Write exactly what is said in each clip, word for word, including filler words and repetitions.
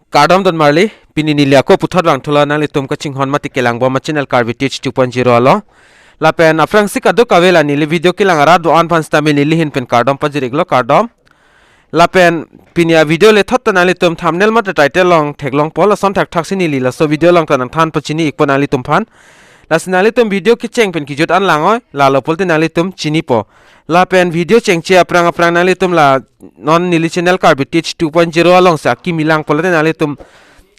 Kardom don marli, pini neli ako puthot vangthulo nanglitum kachinghon mate kelangbom a channel Karbi Teach two point zero along. Lapen aphrangsi kadokave la neli video kelang arat do-an aphan sitame neli ahin pen kardom pajir-iklo, kardom. Lapen pini a video le thot ta nanglitum thumbnail mate title along theklongpo, lason thakthak si neli laso video along ta nangthan pachini-ikpo nanglitum aphan. Lasi nanglitum video kecheng pen kejut an lang-oi, lalo pulote nanglitum chinipo. Lapen video chengche aphrang aphrang nanglitum la non neli channel Karbi Teach two point zero alongsi akimi lang pulote nanglitum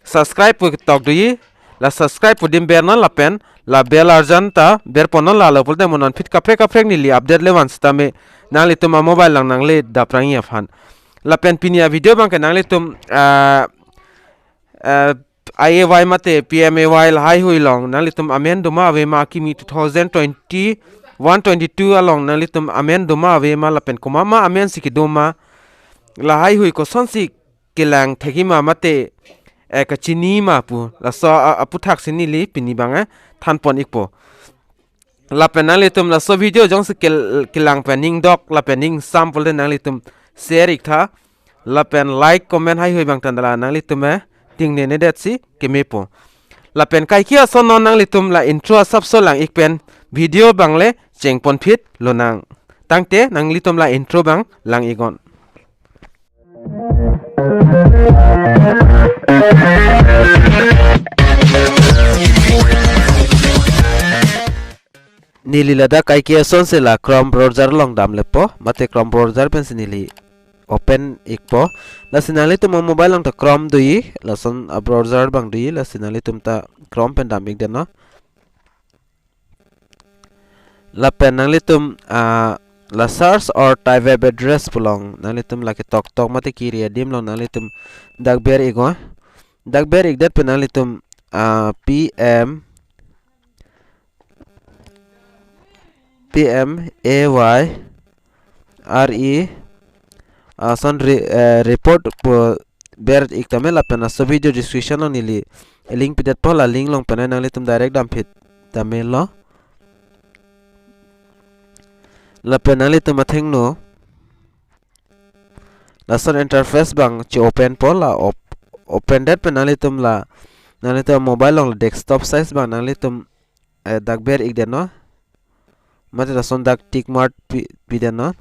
subscribe pu ketok doji, la subscribe pu adim bernon lapen la bell arjan ta berponnon, lalo pulote mo non aphi kaprek kaprek neli update le van sitame nanglitum a mobile along nangle daprangji aphan. Lapen pini a video abangke nanglitum, ah, ah, I A Y mate P M A Y lahaihui along nanglitum amen doma avema akimi two thousand twenty-one twenty-two along nanglitum amen doma avema lapen komat ma amen si kedoma lahaihui kosonsi kelang thekji ma mate, eh, kachini ma pu laso a-, aphuthak si neli pini abang, eh, thanpon-ikpo. Lapen nanglitum laso video jongsi kel-, kelang pen ning dok lapen ning sam pulote nanglitum share-iktha. Lapen like, comment haihui abang tanda la nanglitum, eh, tingne nedet si kemepo. Lapen kaike ason non nanglitum la intro asapso lang-ik pen video abang le chengponphit lonang. Tangte nanglitum la intro abang lang-iknon. Neli ladak kaike asonsi la Chrome browser along damlepo, mate Chrome browser pensi neli open-ikpo. Lasi nanglitum a mobile along ta Chrome doji, lason a browser abang doji, lasi nanglitum ta Chrome pen dam-ikdetnon. Lapen nanglitum, ah, la search or type web address pu along nanglitum la ketoktok mate kiri adim along nanglitum dak ber-iknon. Dak ber-ikdet pen nanglitum, ah, P M, P M A Y R E, ah, ason re-, eh, report pu ber-ik tame lapen laso video description along neli link pidetpo, la link along pen nanglitum direct damphit tamelo. Lapen nanglitum athengno lason interface abang che-openpo, la op-, open det pen nanglitum la, nanglitum mobile along la desktop size abang nanglitum, eh, dak ber-ikdetnon. Mate lason dak tick mark pi-, pidetnon.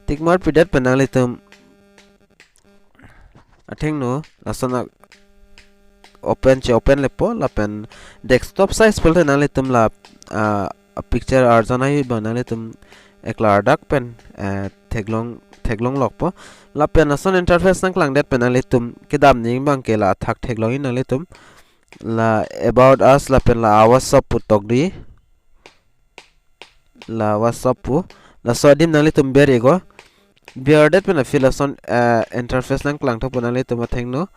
Tick mark pidet pen nanglitum athengno lason a-, open che-open lepo lapen desktop size pulote nanglitum la, ah, a picture arjan haihui abang nanglitum eklar dak pen, eh, theklong, theklonglokpo. Lapen lason interface nangklangdet pen nanglitum kedam ning abangke la athak theklongji nanglitum. La About Us lapen la WhatsApp pu tokdoji. La WhatsApp pu. Laso adim nanglitum ber-iknon. Berdet pen aphi lason, eh, interface nangklangthokpo nanglitum athengno.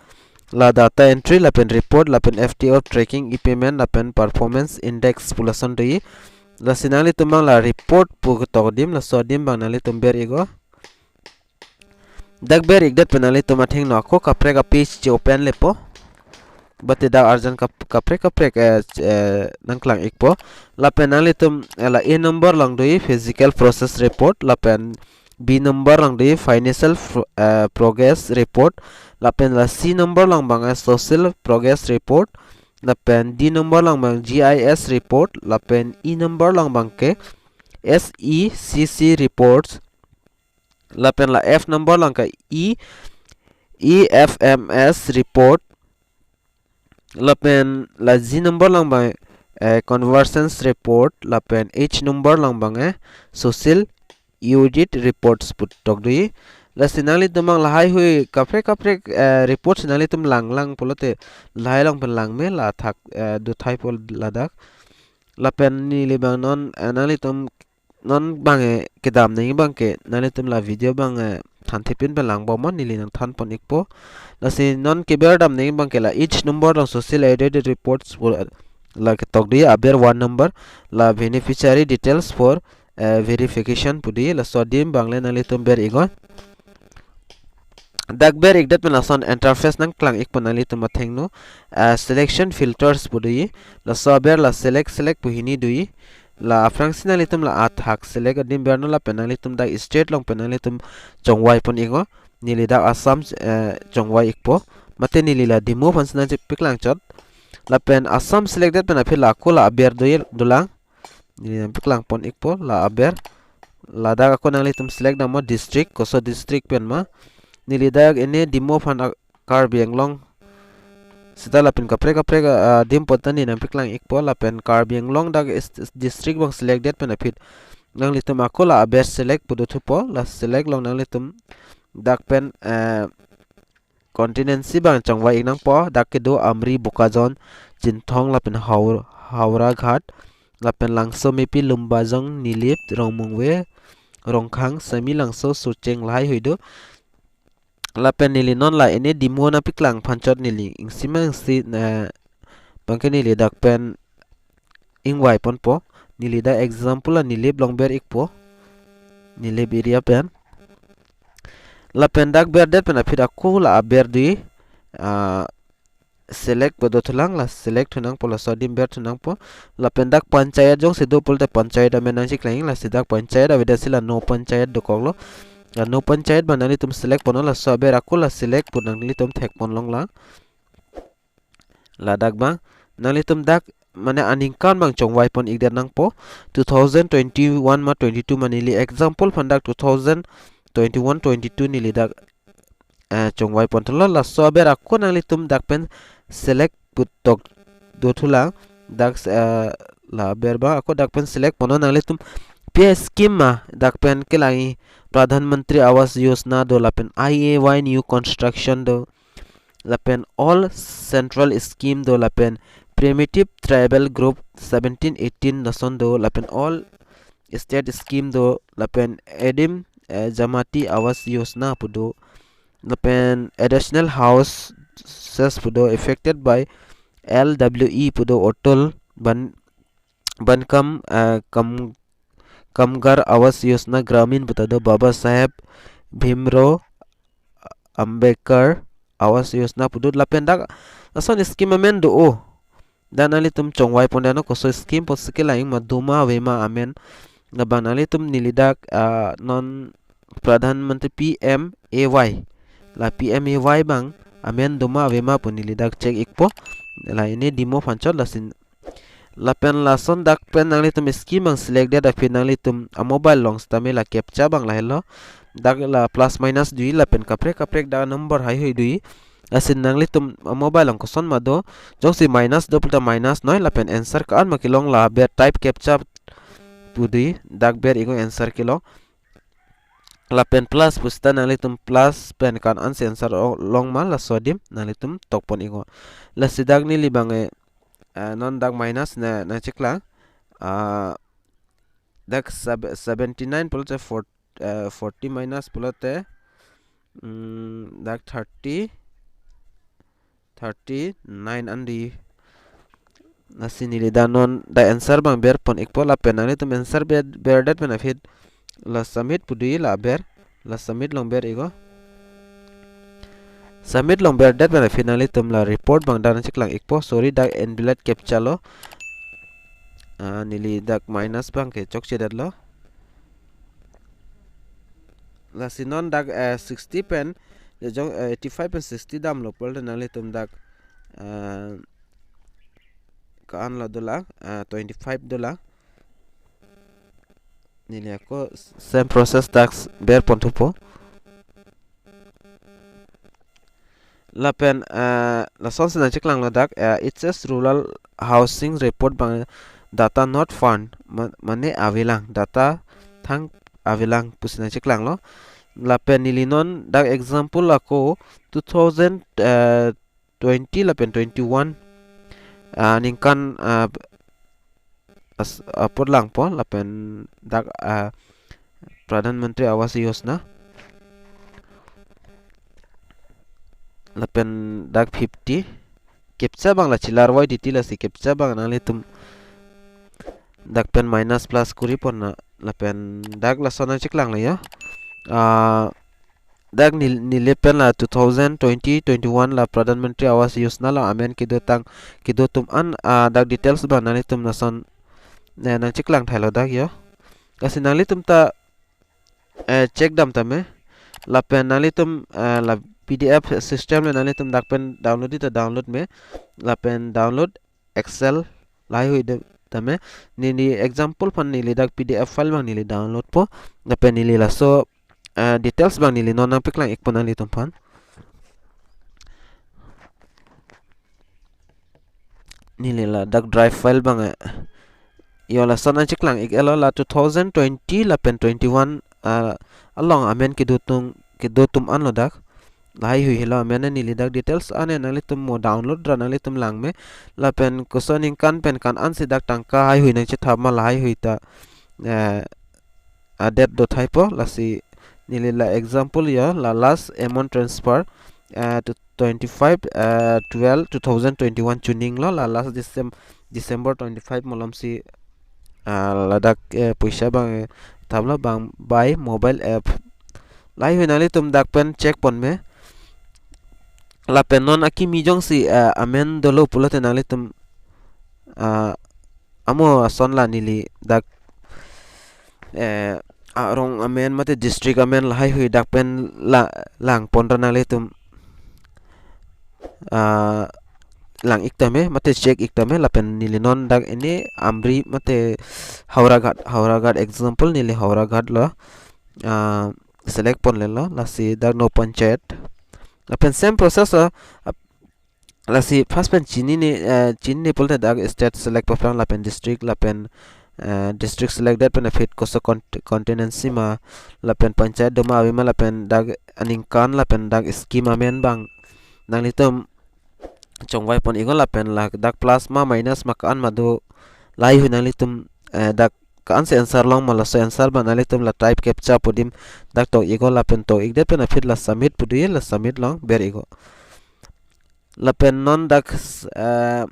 La data entry lapen report lapen F T O tracking, e-payment lapen performance index pu lason doji. Lasi nanglitum abang la report pu ketok adim, laso adim abang nanglitum ber-iknon. Dak ber-ikdet pen nanglitum athengno ako kaprek a-page che-open lepo. Mate dak arjan kap-, kaprek kaprek, eh, eh, nangklang-ikpo. Lapen nanglitum, eh, la A number along doji physical progress report, lapen B number along doji financial pro-, eh, progress report, lapen la C number along abang, eh, social progress report, lapen D number along abang G I S report, lapen E number along abangke S E C C reports, lapen la F number along ke E, E F M S report, lapen la G number along abang, eh, conversions report, lapen H number along abang, eh, social audit reports pu tokdoji. Lasi nanglitum abang lahaihui kaprek kaprek, eh, reports nanglitum langlang pulote lahai along pen langme, la athak, eh, dothaipo ladak. Lapen neli abang non, eh, nanglitum non abang, eh, kedam nangji abangke nanglitum la video abang, eh, thanthipin pen langbomnon, neli nangthanpon-ikpo. Lasi non keber dam nangji abangke la H number along social audit reports pu, eh, la ketok doji, aber one number, la beneficiary details for, eh, verification pu doji, laso adim abang le nanglitum ber-iknon. Dak ber-ikdet pen lason interface nangklang-ikpo nanglitum athengno, eh, selection filters pu doji, laso aber la select select pu hini doji. La aphrangsi nanglitum la athak select adim bernon lapen nanglitum dak state along pen nanglitum chongvaipon-iknon. Neli dak Assam, eh, chongvai-ikpo. Mate neli la demo aphan si nangchepaklang chot. Lapen Assam select det pen aphi la ako la aber do ye dolang. Neli nangpaklang pon ikpo la aber. Ladak ako nanglitum select dampo district, koso district pen ma. Neli dak ini demo aphan a-, Karbi Anglong seta lapen kaprek kaprek, ah, adim apot ta neli nangpaklang ikpo lapen Karbi Anglong dak is-, is-, district abang select det pen aphi nanglitum ako la aber select pu dothupo, la select along nanglitum dak pen, eh, constituency abang chongvai ik nangpo, dak kedo Amri, Bokajan, Chinthong lapen Hau-, Howraghat, lapen Langsomepi, Lumbajong, Nilip, Rongmongve, Rongkhang, Samelangso, Socheng lahaihui do. Lapen neli non la ini demo nangpaklang aphan chot neli isi ma isi, eh, abangke neli dak pen ingvai ponpo. Neli dak example la Nilip along ber ikpo. Nilip area pen. Lapen dak ber det pen aphi ako la aber do ye, ah, select pu dothulang, la select thu nangpo, laso adim ber thu nangpo. Lapen dak panchayat jongsi do pulote panchayat amen nangcheklang, lasi dak panchayat avedet si la no panchayat dokoklo. La no panchayat abang nanglitum select ponnon, laso aber ako la select pu nanglitum thek pon longlang. Ladak abang nanglitum dak mane aningkan abang chongvai pon ik det nangpo, two thousand twenty-one ma twenty-two ma, neli example aphan dak two thousand twenty-one twenty-two neli dak, eh, chongvai pon thulo. Laso aber ako nanglitum dak pen select pu tok dothulang. Dak, eh, la aber abang ako dak pen select ponnon, nanglitum pi scheme ma dak pen kelang, Pradhan Mantri Awas Yojana do, lapen I A Y new construction do, lapen all central scheme do, lapen primitive tribal group seventeen eighteen lason do, lapen all state scheme do, lapen Adim, eh, Jamati Awas Yojana pu do, lapen additional houses pu do, affected by L W E pu do, Atal Ban-, Bankam, eh, Kam-, Kamgar Awas Yojana Gramin pu ta do, Baba Saheb Bhimrao Ambedkar Awas Yojana pu do, lapen dak lason scheme amen do o. Dan nanglitum chongvai pon dano koso scheme apotsi kelang ma, doma avema amen. Labang nanglitum neli dak, ah, non Pradhan Mantri P M A Y, la P M A Y abang amen doma avema pu neli dak check ikpo. La ini demo aphan chot, lasi lapen lason dak pen nanglitum scheme abang select det aphi nanglitum a mobile along sitame la captcha abang lahelo. Dak la plus minus do ye lapen kaprek kaprek dak number haihui do ye. Lasi nanglitum a mobile along koson ma do, jongsi minus do pulote minus noi, lapen answer ko-an ma kelong la aber type captcha pu do ye, dak ber iknon answer kelong. Lapen plus pu seta nanglitum plus pen ko-an ansi answer o-, long ma, laso adim nanglitum tok pon iknon. Lasi dak neli abang, eh, eh, non dak minus na, nangcheklang. Ah, dak seb-, seventy-nine pulote four, eh, forty minus pulote, mm, dak thirty, thirty-nine an do ye. Lasi neli dak non dak answer abang ber pon ikpo, lapen nanglitum answer ber, ber det pen aphi la submit pu do ye, la aber, la submit along ber iknon. Submit along ber det pen aphi nanglitum la report abang dak nangcheklang ikpo, sorry, dak invalid captcha lo. Ah, neli dak minus abangke chokche detlo. Lasi non dak, eh, sixty pen, le jong, eh, eighty-five pen sixty damlo pulote nanglitum dak, eh, ko-an lo dolang, eh, twenty-five dolang. Neli ako same process dak ber pon thupo. Lapen, eh, lasonsi nangcheklang lo dak, eh, H S Rural Housing Report abang data not found, ma-, mane avelang, data thang avelang pusi nangcheklang lo. Lapen neli non dak example ako two thousand, eh, twenty lapen twenty-one, ah, aningkan, ah, as-, apot langpo, lapen dak, ah, Pradhan Mantri Awas Yojana. Lapen dak fifty. Captcha abang la chelarvoi titi, lasi captcha abang nanglitum dak pen minus plus kori pon nang, lapen dak lason nangcheklang lo ya. Ah, dak nel-, neli pen la two thousand twenty twenty-one la Pradhan Mantri Awas Yojana la amen kedotang, kedo atum an, ah, dak details abang nanglitum lason, eh, nangcheklang thailo dak yo. Lasi nanglitum ta, eh, check dam tame. Lapen nanglitum, eh, la P D F system le nanglitum dak pen download ta download me, lapen download Excel lahai hui de tame, neli example aphan neli dak P D F file abang neli download po, lapen neli laso, eh, details abang neli non nangpeklang ikpo nanglitum aphan. Neli ladak drive file abang, eh, yo lason nangcheklang ik-etlo, la two thousand twenty lapen twenty-one, ah, along amen kedo atum, kedo atum anlo dak. Lahai hui helo amen, neli dak details an nanglitum mo download ra nanglitum lang me. Lapen koson aningkan pen ko-an si dak tangka hai hui nangchethap ma lahai hui ta, eh, adet do thai po. Lasi neli la example yo, la last amount transfer, eh, to twenty-five, eh, twelve two thousand twenty-one chuning lo, la last Decem-, December twenty-five malom si, ah, ladak, eh, poisa abang, eh, thaplo abang by mobile app. Lahai hui nanglitum dak pen check pon me. Lapen non akimi jongsi, eh, amen dolo pulote nanglitum, ah, amo ason la neli dak, eh, arong amen mate district amen lahai hui dak pen la, lang pon ra nanglitum, ah, lang ik tame mate check ik tame. Lapen neli non dak ini Amri mate Howraghat, Howraghat example neli Howraghat lo, ah, select ponlelo, lasi dak no panchayat. Lapen same process, ah, ap-, lasi first pen chinine, eh, chinine pulote dak state select paphrang lapen district lapen, eh, district select det pen aphi koso con-, constituency ma lapen panchayat do ma ave ma lapen dak aningkan lapen dak scheme amen abang nanglitum chongvai pon iknon, lapen ladak plus ma minus ma ko-an ma do, lahai hui nanglitum, eh, dak ko-an si answer long ma laso answer abang nanglitum la type captcha pu adim dak tok iknon, lapen tok ik det pen aphi la submit pu do ye, la submit long ber iknon. Lapen non dak s-, eh,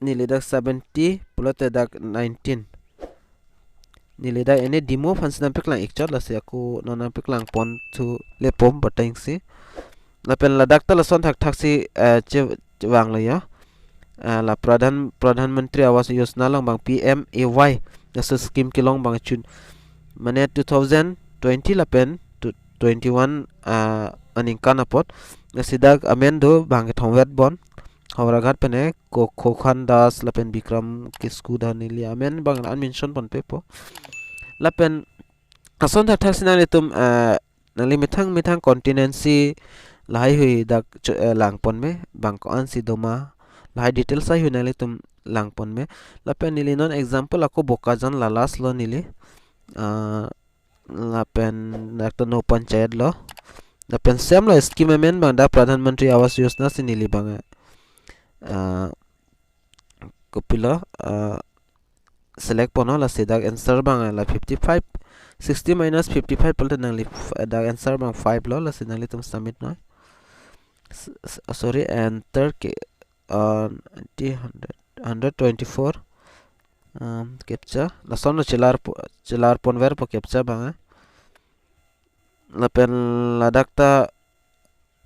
neli dak seventy pulote dak nineteen. Neli dak ini demo aphan si nangpeklang ik chot, lasi ako non nangpeklang pon thu le pom batang si. Lapen ladak ta lason thakthak si, eh, che-, chevanglo ya. Eh, la Pradhan, Pradhan Mantri Awas Yojana along abang P M A Y laso scheme kelong abang chun. Mane two thousand twenty lapen tu-, twenty-one, ah, aningkan apot. Lasi dak amen do abang kethom vet bon. Howraghat pen e ko Khokhan Das lapen Bikram Kisku, dak neli amen abang unmention ponpe po. Lapen ason thakthak si nanglitum, eh, nangli methang methang constituency lahai hui dak cho-, eh, lang pon me, bang ko-an si do ma, lahai details lahai hui nanglitum lang pon me. Lapen neli non example ako Bokajan la last lo neli, ah, lapen dak ta no panchayat lo. Lapen same lo scheme amen abang dak Pradhan Mantri Awas Yojana si neli abang, ah, kopilo, ah, select ponlo, lasi dak answer abang la fifty-five, sixty minus fifty-five pulote nangli f-, dak answer abang five lo, lasi nanglitum submit noi. S-, s-, sorry, enter ke, ah, di hundred, hundred twenty-four. Um, captcha. Lason lo chelar po-, chelar ponver po captcha abang, eh. Lapen ladak ta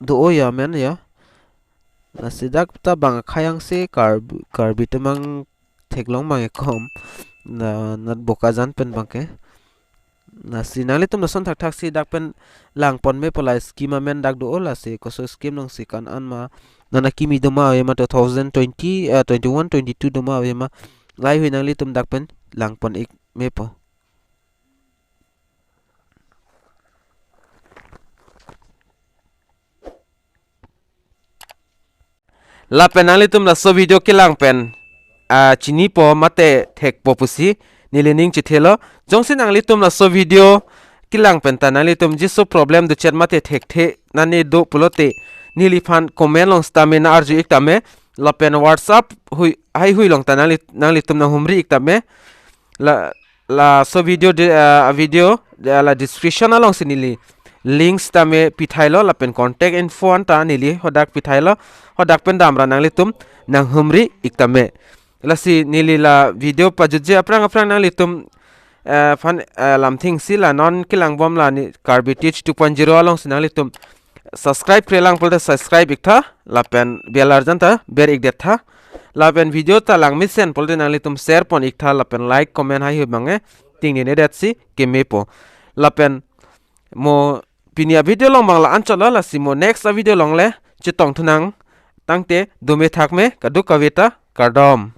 do-o ya amen ya. Lasi dak ta bang khayang si Karbi, Karbi atum abang theklong abang ekom. Na, na Bokajan pen abang ke. Lasi nanglitum lason thakthak si dak pen lang pon me po, la scheme amen dak do-o, lasi koso scheme along si ko-an ma, non akimi do ma ave ma two thousand twenty, eh, twenty-one, twenty-two do ma ave ma, lahai hui nanglitum dak pen lang pon ik me po. Lapen nanglitum laso video kelang pen, ah, chinipo mate thekpo pusi neli ning chethelo. Jongsi nanglitum laso video kelang pen ta nanglitum jiso problem do chet mate thekthe nani do pulote neliphan comment along sitame nang-arju ik tame, lapen WhatsApp hui, lahai hui along ta nangli, nanglitum nanghumri ik tame. La, laso video de, ah, video de, la description along si neli links tame pithailo, lapen contact info an ta neli hadak pithailo, hadak pen damra nanglitum nanghumri ik tame. Lasi neli la video pajutje aphrang aphrang nanglitum, eh, aphan, eh, lamthing si la non kelang bom la ne Karbi Teach two point zero along si nanglitum subscribe krelang pulote subscribe iktha, lapen bell arjan ta ber ik det tha. Lapen video ta lang mesen pulote nanglitum share pon iktha, lapen like, comment lahai hui abang e ting nene det si keme po. Lapen mo Pini a video along abang la-anchot lo, lasi mo next a video along le chetong thunang. Tangte dome thakme kadokave ta, kardom.